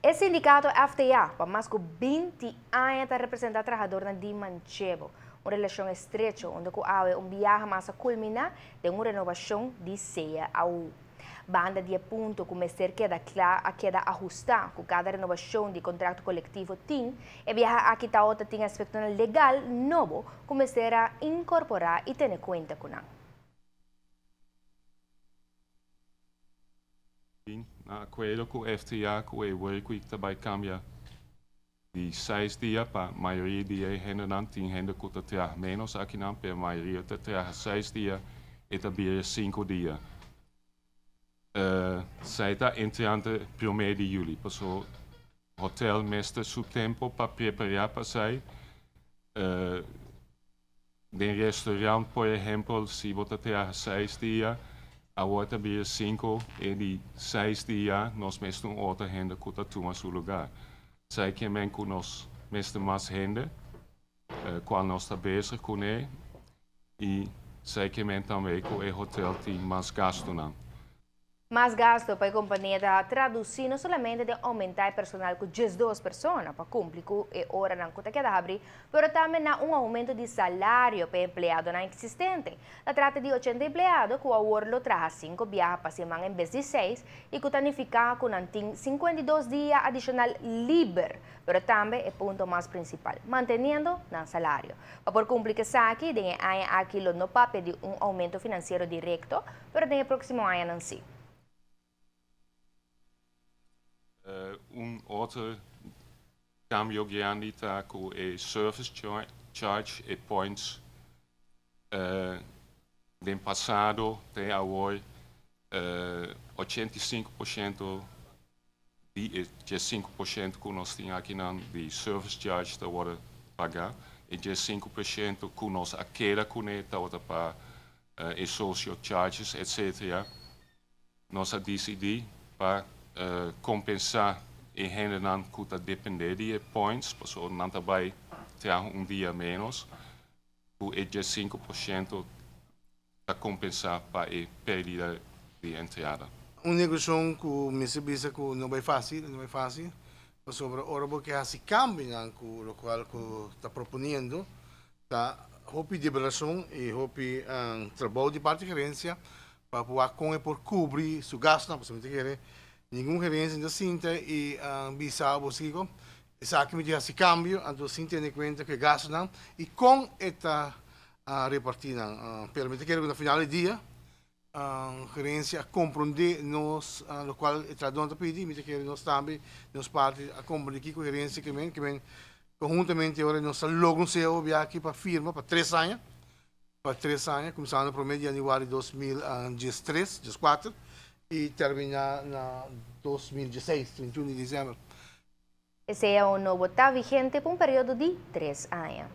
E sindikato FTA pa mas ku 20 aña ta representá trahadornan di Manchebo. Un relashon estrecho unda ku awe un biaha mas a kulminá den un renovashon di CAO. Banda di e punto ku mester keda kla a keda ahustá ku kada renovashon di kontrakto kolektivo tin, e biaha aki taota tin aspektonan legal nobo ku mester a inkorporá i tene kuenta ku nan. Bin na akuerdo ku FTA ku e workweek ta bai kambia di seis dia pa mayoria di e hendenan. Tin hende ku ta traha ménos akinan, pero mayoria ta traha seis dia, e ta bira sinku dia. Esei ta entrante promé di yüli, paso hotel mester su tempu pa prepará pa esei. Den restaurant por ehempel si bo ta traha seis dia, awor ta bira sinku e di seis dia nos mester un otro hende ku ta tuma su lugar. Esei ke men ku nos mester mas hende, kual nos ta bezig kuné i esei ke men tambe ku e hotel tin mas gastunan. Mas gasto pa e kompania ta tradusí no solamente den oumentá e personal ku 12 persona pa kumpli ku e oranan ku ta keda habrí, pero tambe na un oumento di salario pa e empleadonan eksistente. Ta trata di 80 empleado ku awor lo traha sinku biaha pa siman en bes di seis i ku ta nifiká ku nan tin 52 dia adishonal liber, pero tambe e punto mas prinsipal, manteniendo nan salario. Pa por kumpli ku esaki, den e aña aki lo no papia di un oumento finansiero direkto, Pero den e próksimo añanan sí. Un otro kambio grandi ta ku e service charge, e points den pasado te awor 85% di e 5% ku nos tin akinan di service charge ta wòrdu pagá. E 5% ku nos a keda kuné tabata pa e social charges etcetera. Nos a disidí pa kompensá e hendenan ku ta dependé di e points, pasobra nan ta bai traha un dia ménos, ku e 5% ta kompensá pa e pèrdida di entrada. Un negociacion cu mester bisa cu no bay facil, no bay facil, pasobra ora bo ke haci cambionan cu locual cu ta proponiendo, ta hopi deliberacion y hopi trabou di parti gerencia pa por wak con e por cubri su gastonan, pasobra mi ta kere ningun gerencia no ta sinta y bisa bo kico, esaki mi tin haci cambio, anto sin tene cuenta cu e gastonan y con e ta a reparti nan. Pero mi ta kere ku na final di dia gerencia a komprondé nos lokual e trahadónan ta pidi. Mi ta kere nos tambe nos parti a komprondé kiko gerencia ke men, ke men konhuntamente ora nos ta logra un cao biaha aki pa firma pa tres aña, pa tres aña kuminsando promé di yanüari 2013, 14 i terminá na 2016, 31 di desèmber. E cao nobo ta vigente pa un periodo di tres aña.